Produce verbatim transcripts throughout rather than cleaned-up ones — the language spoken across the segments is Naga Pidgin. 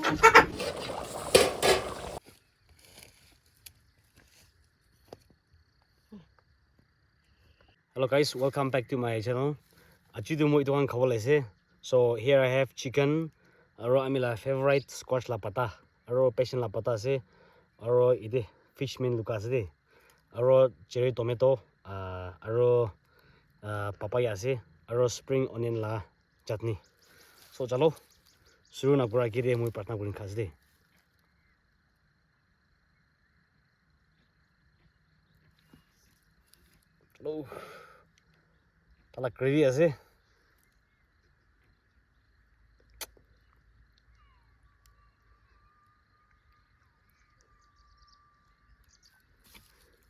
Hello guys, welcome back to my channel. Aji tu moi etu khan khabo laise. So here I have chicken, aro ami la favorite squash la pata, aro passion la pata ase, aro ite fish min luka ase de, aro cherry tomato, ah, aro, ah, papaya ase, aro spring onion la chutney. So chalo, shuru na kura age de moi pratna kurin kha ase de. Hello. Tala gravy ase.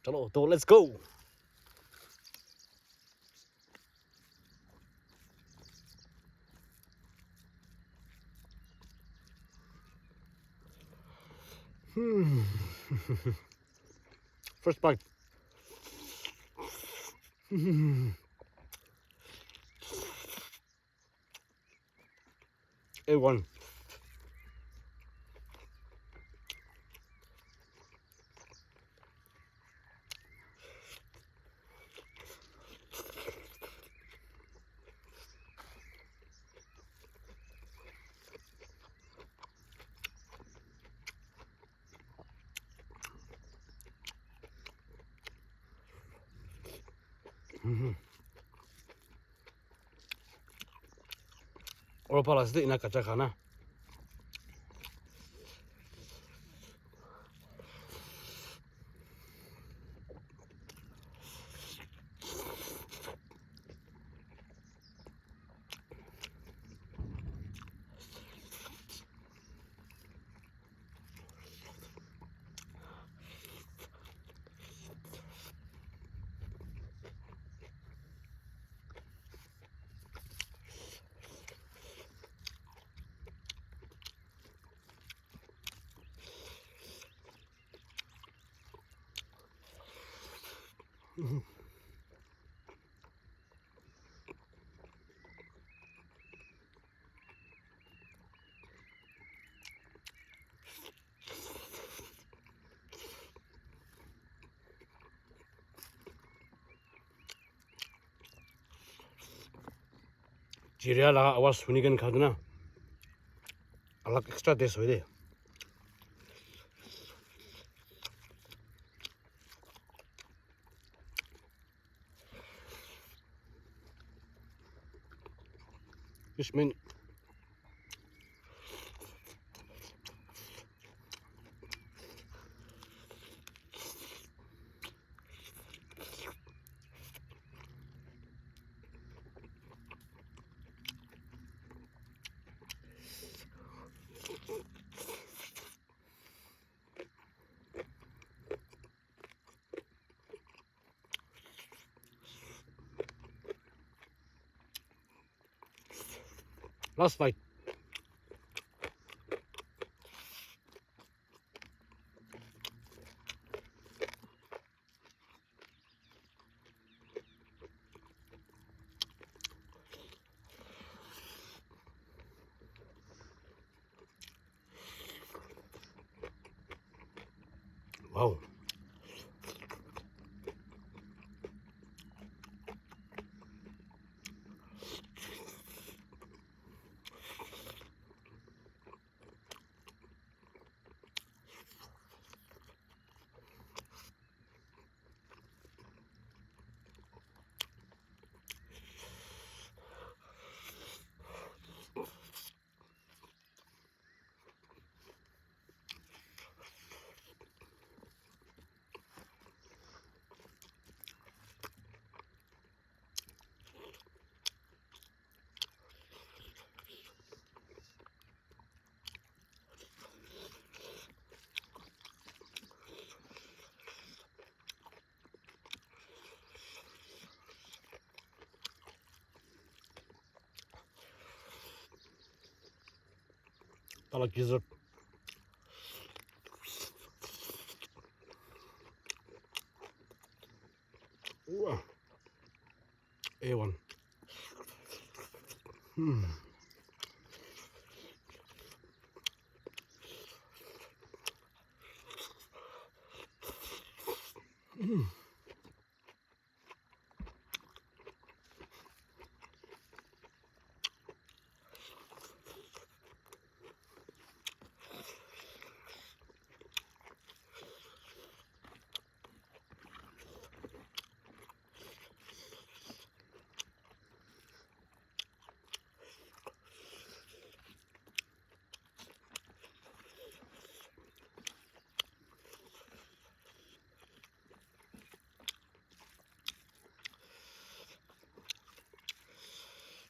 Chalo, to let's go. Hmm. First bite. A one. Mhm. Oro pala ase de ina kacha kha na. Jeera laga awaz suni kena kha tu na, alag extra taste hoy de. Fish min. Last bite. Wow. Tala dessert. Wow. A one. Hmm.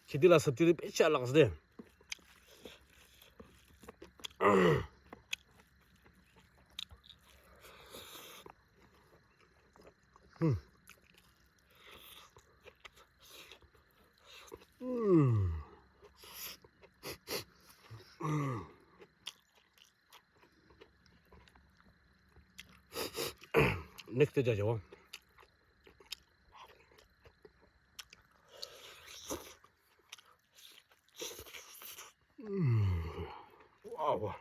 Kheti la sabji tu bishi alak ase de. Hmm. Hmm. Hmm. Next te jai jabo. Mm. Wow.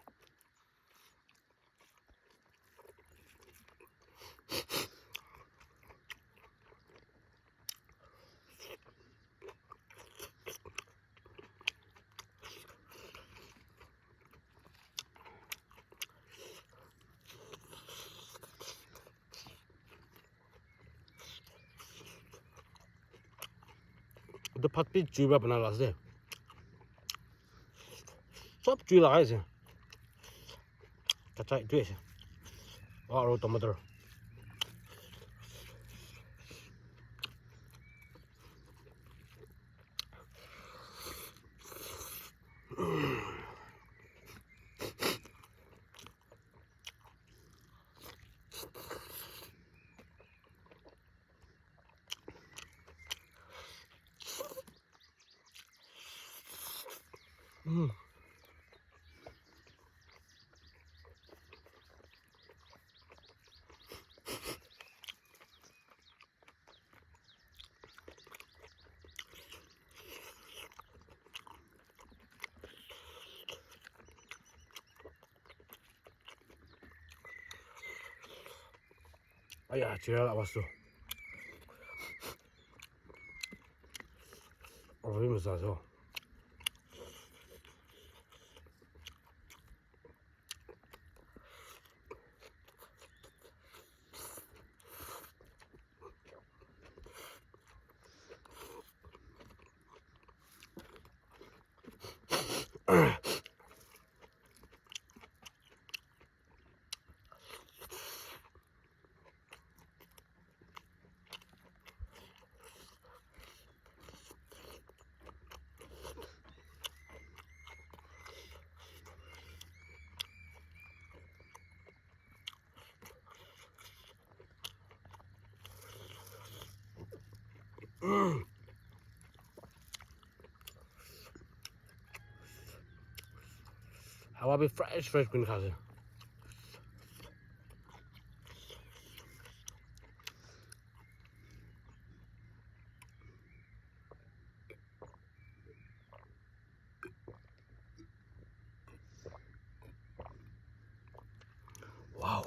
Etu bhat bi jui para bana la ase. Sob jui lagai ase. Kacha etu ase. Aru tomato. Mm. Aya, chira la awas tu. Awas tu masa so. Hawa bi fresh, fresh green kha ase. Wow.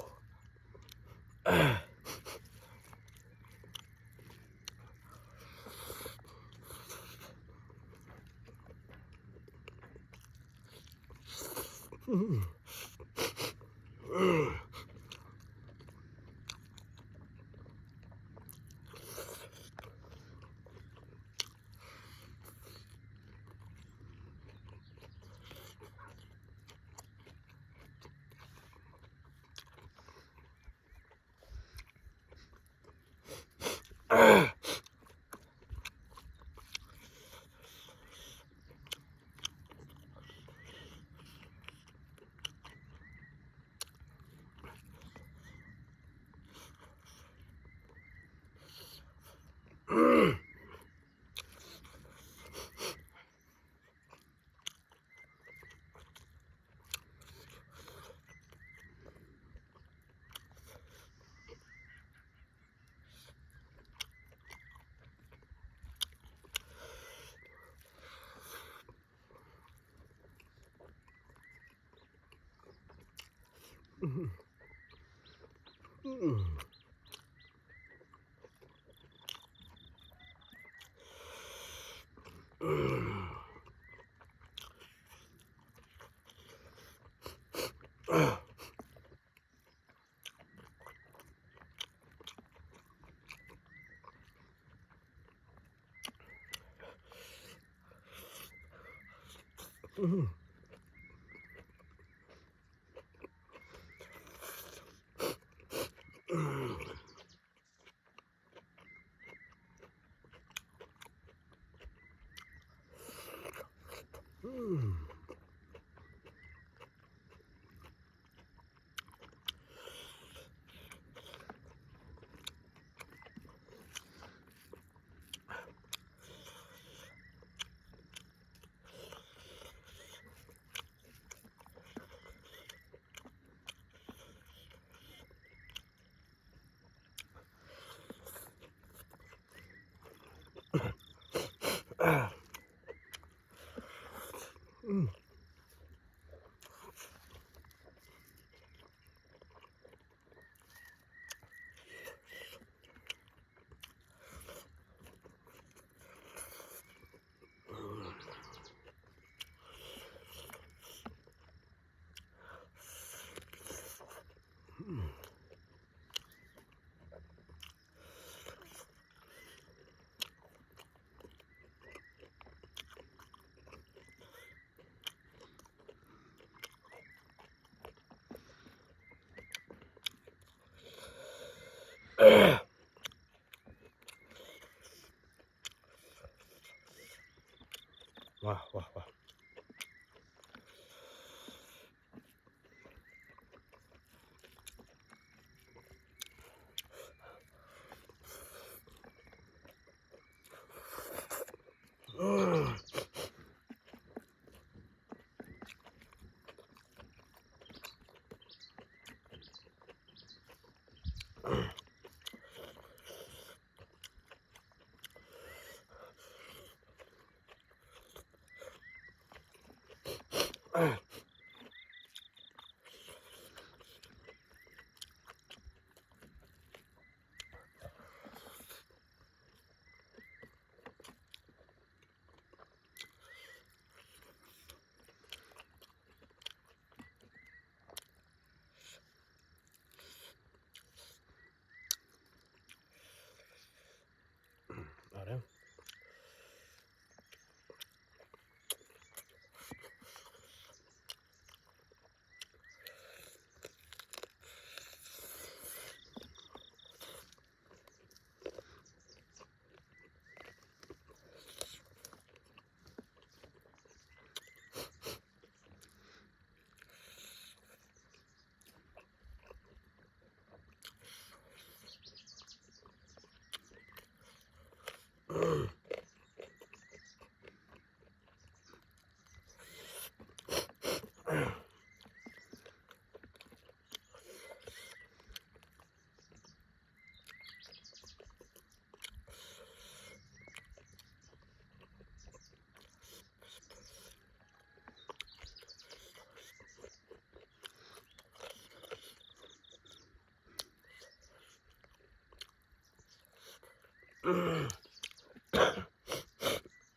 Wah, wah, wah.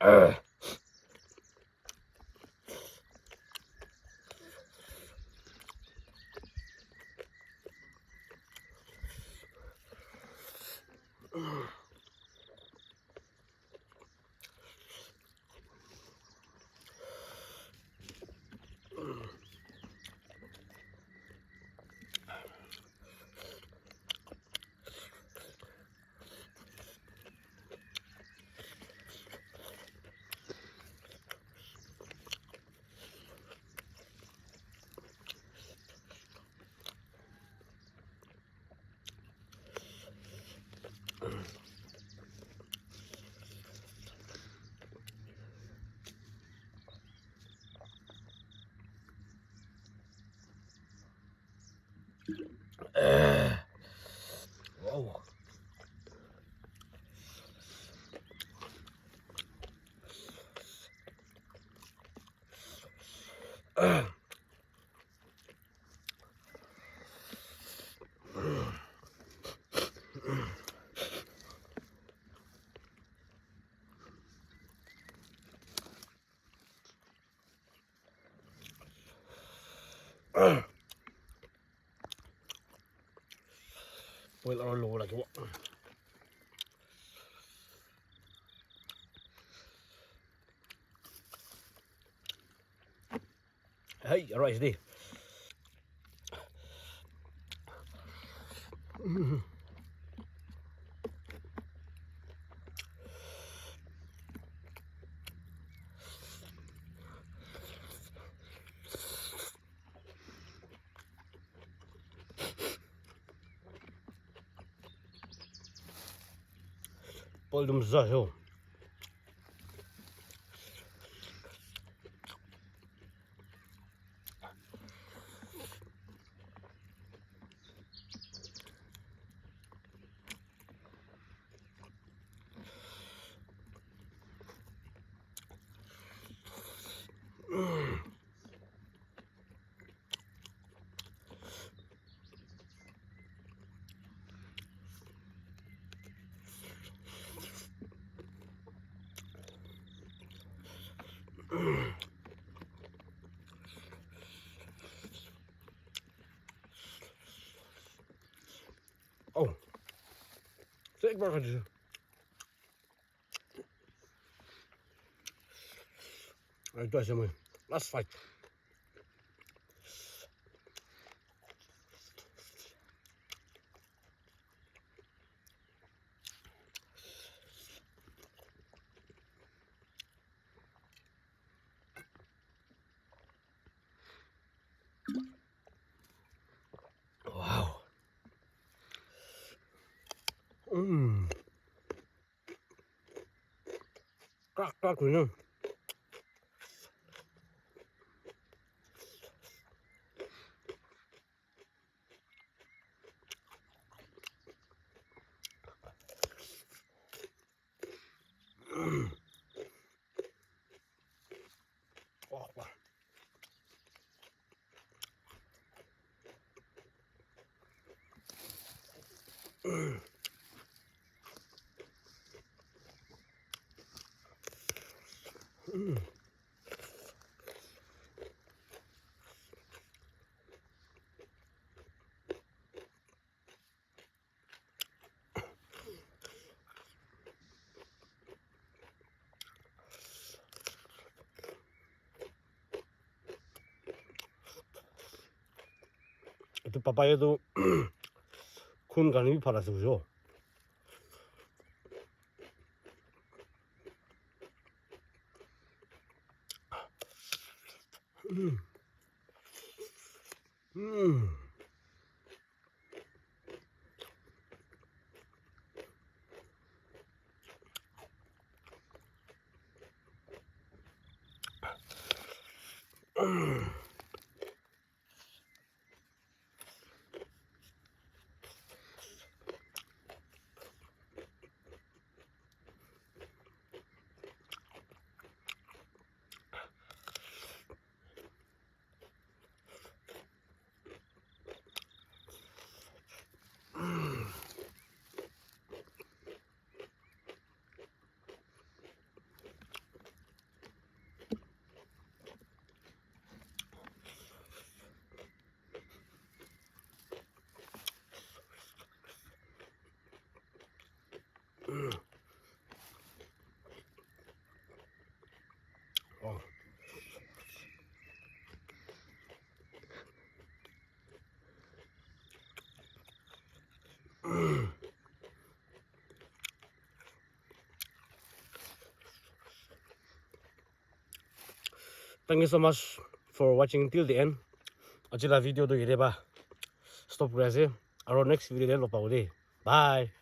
Are. Wow. Boil aru lobo lagibo. Hey, aru ahise de. Boil dum za ho. Oh. So ek bar kha dise. Etu ase moi last fight. Wow. Mm. Krak krak hoina. Etu papaya tu khun karne bi bhal ase hoise. Mm. Mm. Thank you so much for watching till the end. Aji la video tu yate pa stop kuri ase. Aro next video te log pabo de. Bye.